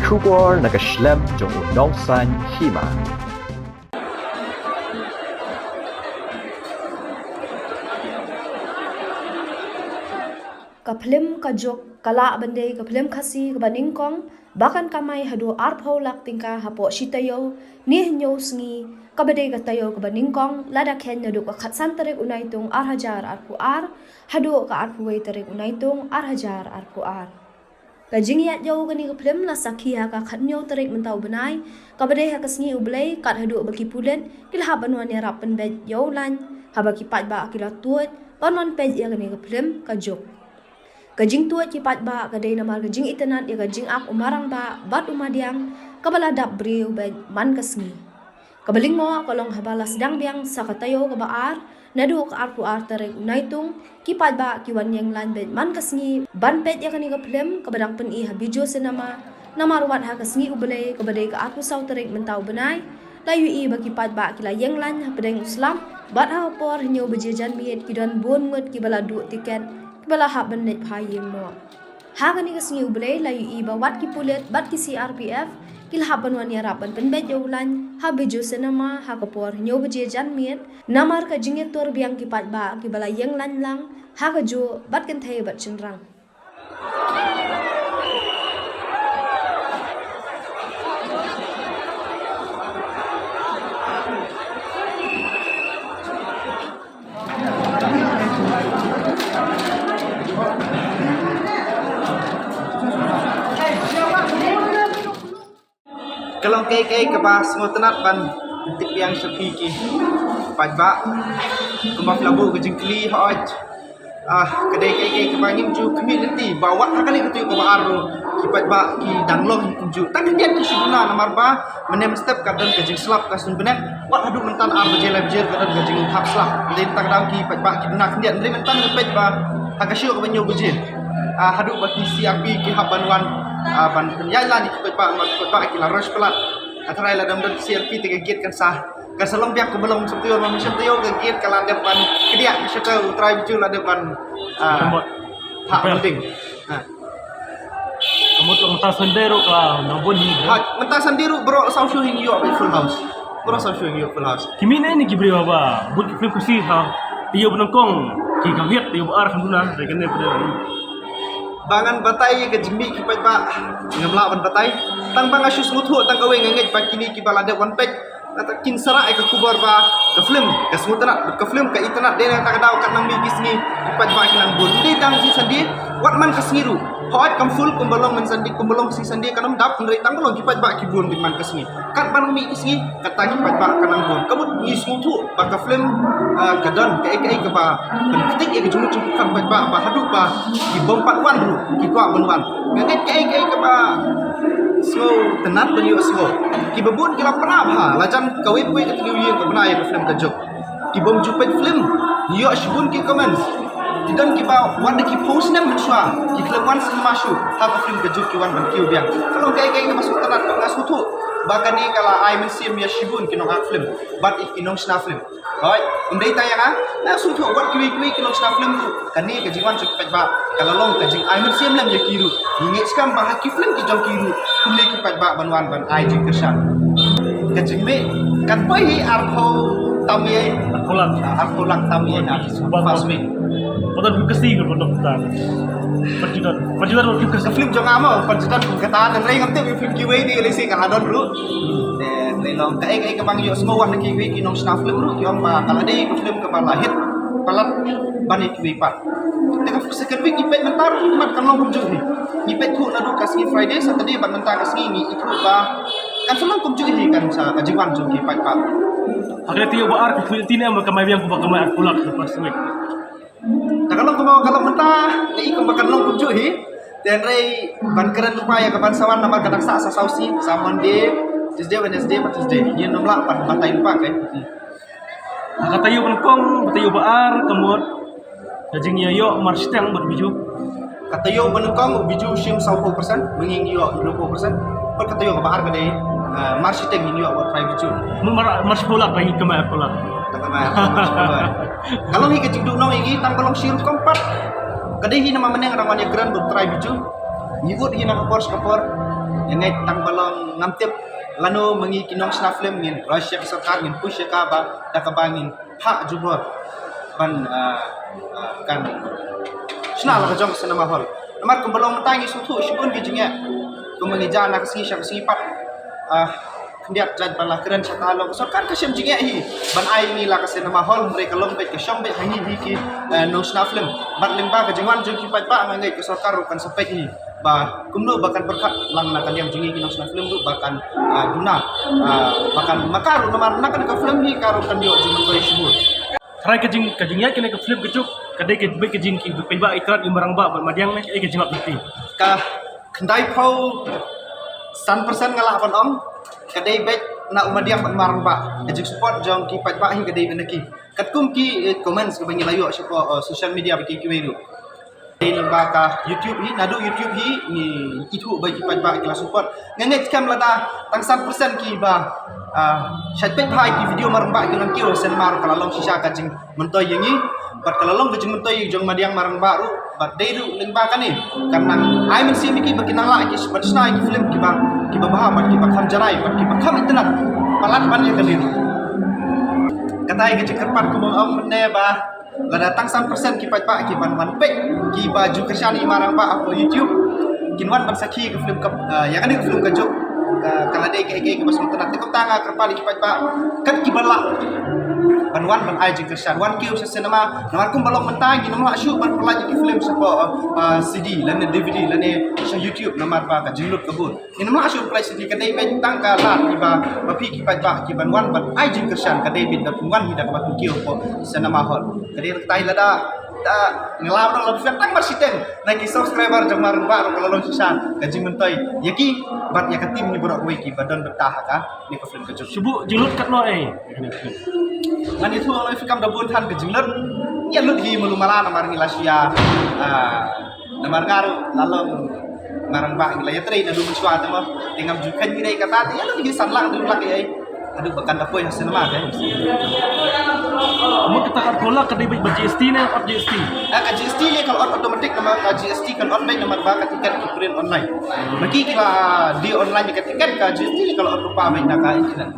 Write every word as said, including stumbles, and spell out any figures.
Khubor na ka shlem jong u nongsan hima. Ka phlim Ka Juk ka lah ban dei ka phlim Khasi kaba nyngkong ba kan kamai haduh arphew lak tyngka hapoh shi taïew ne hynñiew sngi, kaba dei ka taïew kaba nyngkong lada kheiñ naduh ka khatsan tarik u Naitung ar hajar arphew ar haduh ka arphew wei tarik u Naitung ar hajar arphew ar. Ka jingïaid ïew kane ka phlim la sakhi ha ka khathynñiew tarik mynta u bnai, kaba dei ha ka sngi U Blei, kat haduh ba ki pulit ki la hap ban wan ïarap pynbeit ïew lain, haba ki paidbah ki la tuid ban wan peit ïa kane ka phlim Ka Juk. Ka jingtuid ki paidbah ka dei namar ka jingitynnad ïa ka jingak u marangbah bad u madiang kaba la dap briew beit man ka sngi. Kaba lyngngoh ka long haba la sdang biang sa ka taïew kaba ar, naduh ka arphew ar tarik u Naitung, ki paidbah ki wan ïeng lain beit man ka sngi ban peit ïa kane ka phlim kaba dang pyni ha Bijou Cinema. Namar wat ha ka sngi U Blei kaba dei ka arphew saw tarik mynta u bnai, la ïohi ba ki paidbah ki la ïeng lain hapdeng u slap, bad ha ka por hynñiew baje janmiet ki don bun ngut kiba la duh tiket kiba la hap ban leit phai ïing noh. Ha kane ka sngi U Blei la ïohi ba wat ki pulit bad ki C R P F ki la hap ban wan ïarap ban pynbeit ïew lain ha Bijou Cinema ha ka por hynñiew baje janmiet, namar ka jingïatur biang ki paidbah kiba la ïeng lain lang ha kajuh bad kynthei bad shynrang. Ka long kaei kaei kaba sngewtynnat ban tip biang sha phi ki paidbah. Kumba phi la buh ka jingkylli hooid, ah, ka dei kaei kaei kaba ngim ju khmih lynti ba wat ha kane ka taïew kaba ar ruh ki paidbah ki dang long hi kumjuh. Tang khyndiat ki shu duna namar ba mynne mynstep ka don ka jingslap ka sngewbha. Wat haduh mynta ar baje lai baje ka don ka jinghap slap. Dei tang dang ki paidbah ki duna khyndiat, hynrei mynta ngi peit ba ha ka shuh kaba hynñiew baje, ah, haduh ba ki C R P ki hap ban wan, ah, ban pynïaid lad ïa ki paidbah, namar ki paidbah ki la rush palat. Hynrei lada ym don C R P te ka gate kan sa, kan sa long biang kumba long shyntur, ma shyntur ka gate ka la dep ban kdiah, shyntur u trai Bijou la dep ban, ah, ha building. Ha. Ka mut mynta Sunday ruh ka nang bun hi. Ha, mynta Sunday ruh baroh saw shuh hi ngi ïoh full house. Baroh saw shuh hi ngi ïoh full house. Ki mih ne ki briew ba bud ki phlim Khasi ha taïew ba nyngkong, ki ka hiat taïew ba ar kan duna, dei kane ba dei. Ba ngan batai ïa ka jingmih ki paidbah ngam lah ban batai. Tang ba nga shu sngewthuh tang kawei, nga ngeit ba kine kiba la dep wan peit, kata kin sa rah ïa ka khubor ba ka phlim ka sngewtynnat, ka phlim ka itynnat. Dei na kata ka daw kat nang mih ki sngi ki paidbah ki nang bun. Dei tang shi Sunday, wat man ka sngi ruh. Hooid kam full kumba long man Sunday, kumba long shi Sunday kan ym dap, hynrei tang ba long ki paidbah ki bun beit man ka sngi. Kat ban mih ki sngi kata ki paidbah ka nang bun. Ka mut ngi sngewthuh ba ka phlim, ah, ka don kaei kaei kaba pynktik ïa ka jingmut jingpyrkhat paidbah ba haduh ba ki bym pat wan ruh ki kwah ban wan. Nga ngeit kaei kaei kaba sngewtynnat ban ïohsngew. Kiba bun ki la pra bha, la jan kawei kawei ka tnat ïa ka bnai ïa ka phlim Ka Juk. Ki bym ju peit phlim, ngi ïoh shibun ki comments. Ki don kiba wan da ki phew snem mynshuwa ki khlem wan cinema shuh, ha ka phlim Ka Juk ki wan ban kiew biang. Ka long kaei kaei kaba sngewtynnat, nga sngewthuh ba kane ka la ai mynsiem ïa shibun ki nongakt phlim bad ïa ki nongshna phlim. Hooid, ym dei tang ïa nga, nga sngewthuh wat kiwei kiwei ki nongshna phlim ruh, kane ka jingwan jong ki paidbah ka la long ka jingai mynsiem lem ïa ki ruh. Ngi ngeit skhem ba ha ki phlim ki jong ki ruh, kumne ki paidbah ban wan ban ai jingkyrshan. Ka jingmih kan poi hi arphew tam ïa, arphew lak, arphew lak tam ïa na first week. Padan phim Khasi ka padan padan. Pajudan, pajudan phim Khasi. Ka phlim jong nga mo pajudan kum kata, hynrei ngam tip ïa phim kiwei, dei lehse ka la don ruh. Te hynrei long kaei kaei kaba ngi ïohsngew wat na kiwei ki nongshna phlim ruh ki ong ba ka la dei ka phlim kaba la hit palat ban ïa kiwei pat. Te ka second week ngi peit mynta ruh mat kan long kumjuh hi. Ngi peit ruh naduh ka sngi Friday, Saturday bad mynta ka sngi ngi ïohi ruh ba kan sa long kumjuh hi, kan sa ka jingwan jong ki paidbah. Ha ka taïew ba ar ka pynti ne ba ka mai biang kumba ka mai arphew lak ka first week. Te ka long kumba ka long mynta, te i kumba kan long kumjuh hi. Te hynrei ban kren lypa ïa ka ban sa wan namar ka dang sah sa saw sngi, sa Monday, Tuesday, Wednesday bad Thursday. Ngin ym lah ban batai lypa ka. Ha ka taïew ba nyngkong, ka taïew ba ar, ka mut ka jingïaïoh marshiteng bad Bijou. Ka taïew ba nyngkong Bijou shim sawphew percent, ma ngi ngi ïoh hynriewphew percent. Bad ka taïew kaba ar ka dei, eh, marshiteng, ngi ïoh bad trai Bijou. Mut mar, marshiphew lak ba ngi kamai arphew lak. Ka kamai arphew lak. Ka long hi ka jingduhnong ïa ngi tang ba long shi rukom pat. Ka dei hi namar mynne nga dang wan ïakren bad trai Bijou. Ngi ud hi na ka por sha ka por. Ïa ngeit tang ba long ngam tip lano ma ngi ki nongshna film ngin roi sha ka sorkar, ngin push ïa ka ba da kaba ngin phah jubor ban, ah, ah, kan shna la ka jong ka cinema hall. Namar kumba long mynta ngi sngewthuh shibun ki jingeh kumba ngi ja na ka sngi sha ka sngi pat. Ah, khyndiat jait ba la kren shata long ka sorkar ka shem jingeh hi ban ai ngi la ka cinema hall, hynrei ka long beit ka shong beit ha ngi hi ki, eh, nongshna film. Bad lyngba ka jingwan jong ki paidbah nga ngeit ka sorkar ruh kan sa peit hi ba kumno ba kan pyrkhat lang na ka liang jong ngi ki nongshna film ruh ba kan, ah, duna, ah, ba kan maka ruh namar na ka film hi ka ruh kan ïoh jingmyntoi shibun. Tharai ka jing, ka jingïaid kane ka film ka juk ka dei ka beit ka jing ki paidbah, i Tnat, i Marangbah bad Madiang ne, eh, ka jinglap lynti. Ka khyndai phew san percent nga lah ban ong ka dei beit na u Madiang bad Marangbah. Ka jingsupport jong ki paidbah hi ka dei beit na ki. Katkum ki, eh, comments kaba ngi la ïoh shapoh, eh, social media bad ki kiwei ruh. Dei lyngba ka YouTube hi, naduh YouTube hi ngi ithuh ba ki paidbah ki la support. Nga ngeit skhem lada tang san percent kiba, ah, shait peit bha ïa ki video Marangbah ki la kiew ha cinema ruh ka la long shisha ka jingmyntoi ïa ngi. Bad ka la long ka jingmyntoi ïa jong Madiang Marangbah ruh. Bad dei ruh lyngba kane kan nang ai mynsiem ïa ki ba kin nang lah ïa ki ban shna ïa ki film kiba, kiba bha bad kiba kham jarai bad kiba kham itynnad palat ban ïa kane ruh. Katai ka jingkyrpad kumba ong mynne ba lada tang san percent ki paidbah ki ban wan peit kiba ju kyrshan ïa i Marangbah hapoh YouTube, kin wan ban sakhi ka film ka, ah, ïa kane ka film ka juk ka, ka la dei kaei kaei kaba sngewtynnat. Te kumta nga kyrpad ïa ki paidbah kat kiba lah ban wan ban ai jingkyrshan, wan kiew sha cinema. Namar kumba long mynta ngin ym lah shuh ban pynlait ïa ki film shapoh, ah, CD lane DVD lane sha YouTube namar ba ka jinglut ka bun. Ngin ym lah shuh pynlait sha ki, ka dei beit tang ka lad kiba, ba phi ki paidbah ki ban wan ban ai jingkyrshan, ka dei beit da phin wan hi da kaba phin kiew hapoh cinema hall. Ka dei rta hi lada da ngla ba la phi tang mar shiteng na ki subscriber jong Marangbah ruh ka la long shisha ka jingmyntoi ïa ki bad ïa ka team hi baroh kawei kiba don bynta ha kane ka film ka juk. Shu buh jinglut katno, eh? Ngan ïathuh ïa phi kam da bun than ka jinglut. Ïa lut hi malu mala namar ngi la shu ïa, ah, namar nga ruh la long Marangbah ngi la ïatrei naduh mynshuwa te mo. Te ngam ju kheiñ ngi dei kata te ïa lut hi san lak, hynriew lak ïa. Haduh ba kan da poi ha cinema te. Mo kata ka kola ka dei beit ba GST ne ot GST? Ah, ka GST ne ka ot automatic namar ka GST ka ot beit namar ba ka tiket ki print online. Ma ki ki la die online ka tiket, ka GST ne ka ot rupa beit na ka internet.